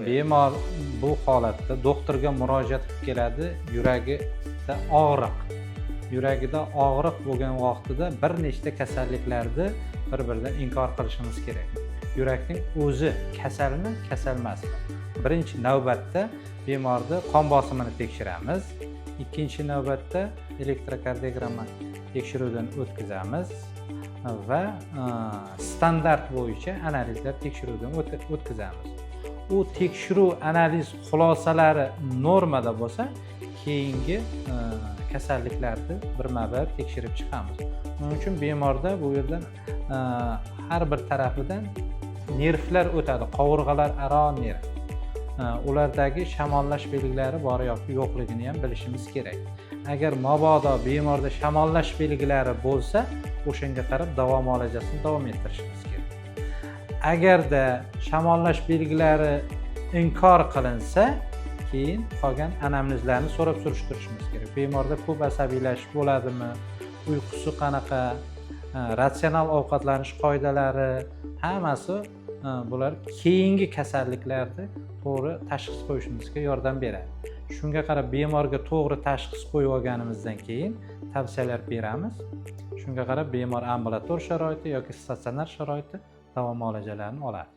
Bemor bu holatda doktorga murojaat qilib keladi, yuragida og'riq. Yuragida og'riq bo'lgan vaqtida bir nechta kasalliklarni bir biridan inkor qilishimiz kerak. Yurakning o'zi kasalmi, kasalmasmi? Birinchi navbatda bemorni qon bosimini tekshiramiz. Ikkinchi navbatda elektrokardiogramma tekshiruvdan o'tkazamiz va standart bo'yicha analizlar tekshiruvdan o'tkazamiz. U tekshiruv analiz xulosalari normada bo'lsa, keyingi kasalliklarni birma bir tekshirib chiqamiz. Buning uchun bemorda bu yerdan har bir tarafidan nervlar o'tadi, qovurg'alar aro nerv. Ulardagi shamollash belgilari bor yoki yo'qligini ham bilishimiz kerak. Agar mabodo bemorda shamollash belgilari bo'lsa, o'shanga qarab davo muolajasini davom ettirishimiz kerak. Agarda shamollash belgilari inkor qilinsa, keyin qolgan anamnezlarni so'rab surishtirishimiz kerak. Bemorda ko'p asabiylashish bo'ladimi, uyqusi qanaqa, ratsional ovqatlanish qoidalari, hammasi bular keyingi kasalliklarni to'g'ri tashxis qo'yishimizga yordam beradi. Shunga qarab bemorga to'g'ri tashxis qo'yib olganimizdan keyin tavsiyalar beramiz. Shunga qarab bemor ambulator sharoitda yoki statsionar sharoitda davo muolajalarini oladi.